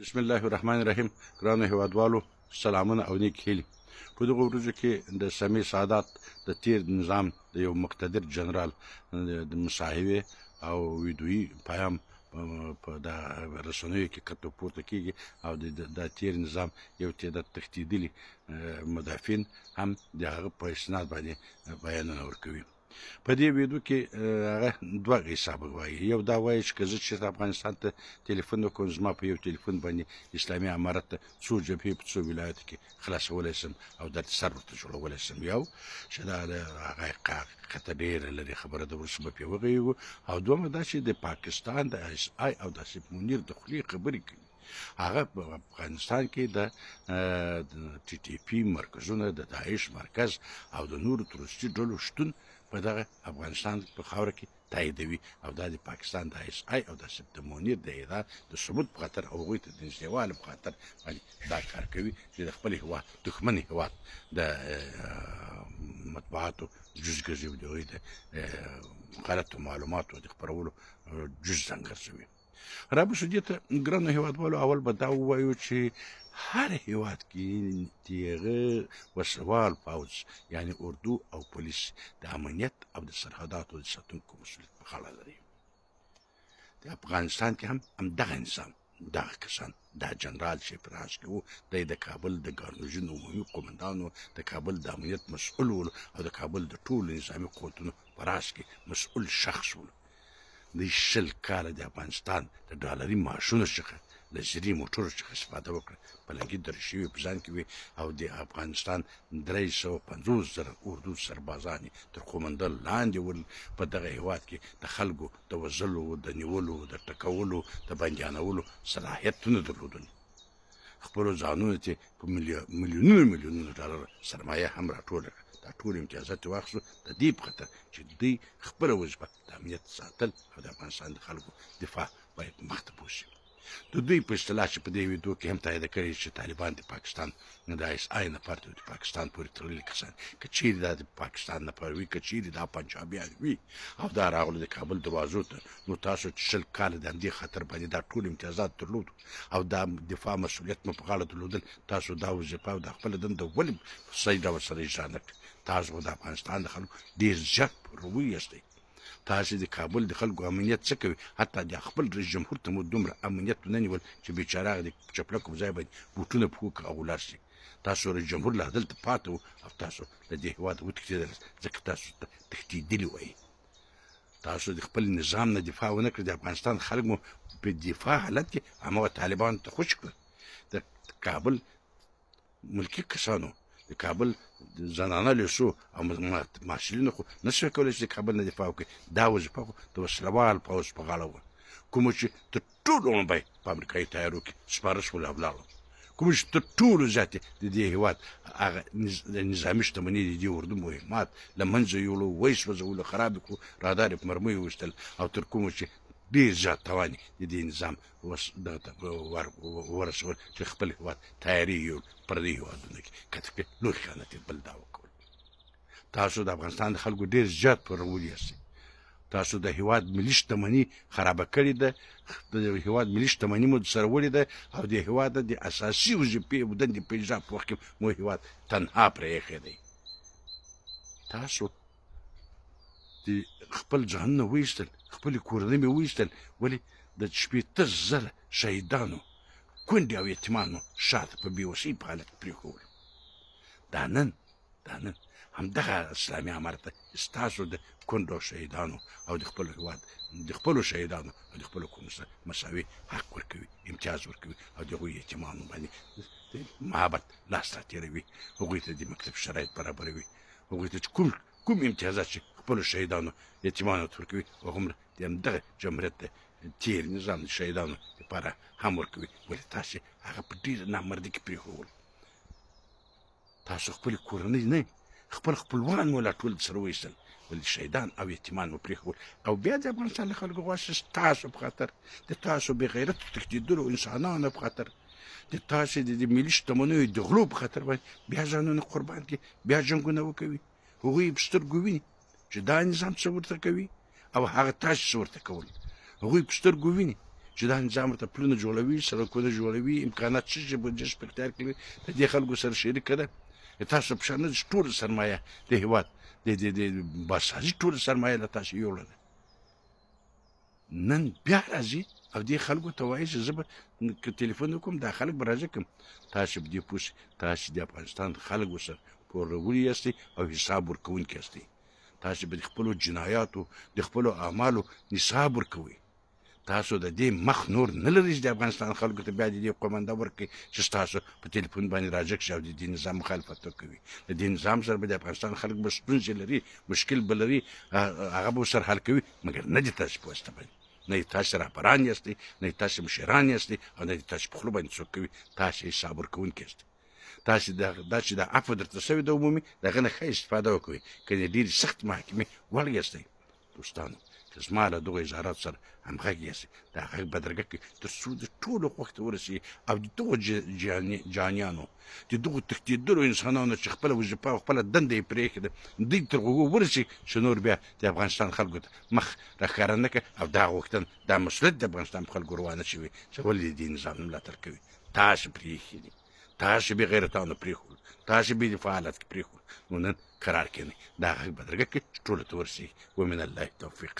بسم الله الرحمن الرحیم. ګرانو هیوادوالو، سلامونه او نیک هیلې. په دغو ورځو کې د سمیع سادات، د تیر نظام د یو مقتدر جنرال، د مصاحبې او ویډیويي پیام په د رسنیو کې کته پورته کیږي او د تیر نظام یو تعداد تښتېدلي مدافعین هم د هغه په اسناد باندې بیانونه ورکوي. په دې ویډیو کې هغه دوه حسابه وایي. یو دا وایي چې که زه چېرته افغانستان ته تلیفون وکړم، زما په یو تلیفون باندې اسلامي امارت ته څو جبهې په څو ولایاتو کې خلاصولی شم او درد سر ورته جوړولی شم. یو چې دا هغه حقیقته ډېره لرې خبره ده، وروسته به پرې وغږېږو. او دومره دا چې د پاکستان د آی اس آی او د آصف منیر د خولې خبرې کوي، هغه په افغانستان کې د ټي ټي پي مرکزونه، د داعش مرکز او د نورو تروریستي ډلو شتون په دغه افغانستان په خاوره کې تاییدوي. او دا د پاکستان د آی اس آی او د آصف د منیر د ادعا د ثبوت په خاطر او هغوی ته د نږدېوالي په خاطر باندې دا کار کوي چې د خپل هیواد، دښمن هیواد د مطبوعاتو جز ګرځي او د هغوی د غلطو معلوماتو د خپرولو جز ځان ګرځوي. را به شو دې ته، ګرانو هیوادوالو، اول به دا ووایو چې هر هیواد کې د هغه وسلوال پوځ، یعنی اردو او پولیس، د امنیت او د سرحداتو د ساتونکو مسؤلیت په غاړه لري. د افغانستان کې هم همدغه نظام، دغه کسان، دا جنرال چې په راس کې وو، دی د کابل د ګارنیزون عمومي قومندان و، د کابل د امنیت مسؤل و او د کابل د ټولو نظامي قوتونو په راس کې مسؤل شخص و. دوی 20 کاله د افغانستان د ډالري معاشونو څخه، له زري موټرو څخه استفاده وکړه، پلنګي درشي په ځان کې وي او د افغانستان 350,000 اردو سربازان یې تر قومنده لاندې ول. په دغه هیواد کې د خلکو د وژلو، د نیولو، د ټکولو، د بندیانولو صلاحیتونه درلودل. خپلو ځانونو ته په میلیونونو میلیونونو ډالر سرمایه هم راټوله کړه. دا ټول امتیازات یې واخیستو د دې په خاطر چې دوی خپله وظیفه، د امنیت ساتل او د افغانستان د خلکو دفاع، باید مخته بوځي. د دوی په اصطلاح چې په دې ویډیو کې هم تایید کړې چې طالبان د پاکستان د آی اس آی نفر دی، د پاکستان پورې تړلي کسان. که چیرې دا د پاکستان نفر وي، که چیرې دا پنجابیان وي او دا راغلو د کابل دروازو ته، نو تاسو چې 20 کاله د همدې خاطر باندې دا ټول امتیازات درلود او دا دفاع مسؤلیت مو په غاړه درلودل، تاسو دا وظیفه او دا خپله دنده ولې په صحیح ډول سره اجرا نه کړې؟ تاسو خو د افغانستان د خلکو ډېر زیات پوروړي یاستئ. تاسو د کابل د خلکو امنیت څه کوي، حتی د خپل رئیس جمهور ته مو دومره امنیت ونه نیول چې بیچاره هغه د چپلکو په ځای باندې بوټونه پښو کړي او ولاړ شي. تاسو رئیس جمهور لا دلته پاته و او تاسو له دې هېواده وتښتېدل، ځکه تاسو ته تښتېدلي وایي. تاسو د خپل نظام نه دفاع ونه کړه، د افغانستان خلک مو په دفاع حالت کې هماغه طالبانو ته خوشې کړل. د کابل ملکي کسانو، د کابل زنانه لیسو او محصلینو خو نه شوای کولی چې د کابل نه دفاع وکړي. دا وظیفه خو د وسلوال پوځ په غاړه وه، کومو چې تر ټولو وړومبی په امریکایي طیارو کې سپاره شول او لاړل، کوم چې تر ټولو زیاتې د دې هیواد هغه نظامي شتمني، د دې اردو مهمات له منځه یوړو، ویې سوځولو، خراب یې کړو، رادار یې په مرمیو وویشتل او تر کومو چې ډېر زیات توان یې د دې نظام دغه ته ورسول چې خپل هیواد تیارې یوړ پردي هیوادونو کې کته کې. لوی خیانت یې بل دا وکول. تاسو د افغانستان د خلکو ډېر زیات پوروړي یاستئ. تاسو د هیواد ملي شتمني خرابه کړې ده، د هیواد ملي شتمني مو سره وړې ده او د هیواد د اساسي وظیفې او دندې په اجرا په وخت کې مو هیواد تنها پرې ایښی دی. تاسو د خپل ځانونه وایستل، خپلې کورنۍ مې وایستل، ولې د 60,000 شهیدانو کونډې او یتیمان مو شاته په بېوسۍ په حالت کې پرېښوول. دا نن همدغه اسلامي امارت ستاسو د کونډو شهیدانو او د خپل هیواد د خپلو شهیدانو او د خپلو کونډو سره مساوي حق ورکوي، امتیاز ورکوي او د هغوی یتیمانو باندې د محبت لاس را تېروي، هغوی ته د مکتب شرایط برابروي، هغوی ته چې کوم کوم امتیازات چې خپلو شهیدانو یتیمانو ته ورکوي، هغومره د همدغه جمهوریت د تېر نظام د شهیدانو لپاره هم ورکوي. ولې تاسې هغه په ډېره نامردي کې پرېښوول؟ تاسو خپلې کورنۍ نه، خپل خپلوان مو لا ټول سره وایستل، ولې شهیدان او یتیمان مو پرېښول؟ او بیا د افغانستان له خلکو غواړي چې ستاسو په خاطر، د تاسو بې غیرتو تښتېدلو انسانانو په خاطر، د تاسو د ملي شتمنیو د غلو په خاطر باندې بیا ځانونه قربان کړي، بیا جنګونه وکوي. هغوی په سترګو ویني چې دا نظام څه ورته کوي او هغه تاسو څه ورته کول. هغوی په سترګو ویني چې دا نظام ورته پلونه جوړوي، سړکونه جوړوي، امکانات څه چې بودجه په اختیار کې لري د دې خلکو سره شریکه ده. تاسو په شان نه چې ټوله سرمایه د هېواد د بازسازي ټوله سرمایه له تاسو یوړه ده. نن بیا راځي او دې خلکو ته وایي چې زه به که تلیفون وکړم دا خلک به راځي کوم. تاسو به دې پوه شئ، تاسو د افغانستان خلک ورسره پوروړي یاستئ او حساب ورکوونکي یاستئ. تاسو به د خپلو جنایاتو د خپلو اعمالو نصاب ورکوئ. تاسو د دې مخ نور نه لرئ چې د افغانستان خلکو ته بیا د دې قومنده ورکړئ چې ستاسو په تلیفون باندې راجګ شي او د دې نظام مخالفت وکوي. د دې نظام سره به د افغانستان خلک به ستونزې لري، مشکل به لري، هغه به ورسره حل کوي، مګر نه د تاسو په واسطه باندې. نه تاسو رهبران یاستئ، نه تاسو مشران یاستئ او نه تاسو په خوله باندې څوک کوي. تاسو حساب ورکوونکي یاستئ. تاسو دا چې د عفو درته سوې ده عمومي، د هغه نه ښه استفاده وکړئ، که د ډېرې سختې محاکمې وړ یاستئ. دوستانو، که زما له دغو اظهاراتو سره همغږي یاستئ، دا غږ بدرګه کړئ تر څو د ټولو غوږ ته ورسېږي او د دغو جانیانو، د دغو تښتېدلو انسانانو چې خپله وظیفه او خپله دنده یې پرېښې ده، دوی تر غوږو ورسېږي چې نور بیا د افغانستان خلکو ته مخ راښکاره نه کړي او دا غوښتنه، دا مسؤلیت د افغانستان په خلکو روانه شوي چې ولې د دې نظام نه ملاتړ کوي. تاسو پرېښي دي، تاسو بې غیرتانو پرېښول، تاسو بې دفاع حالت کې پرېښول. نو نن قرار کېنئ، دا غږ بدرګه کړئ چې ټولو ته ورسېږي. ومن الله توفیق.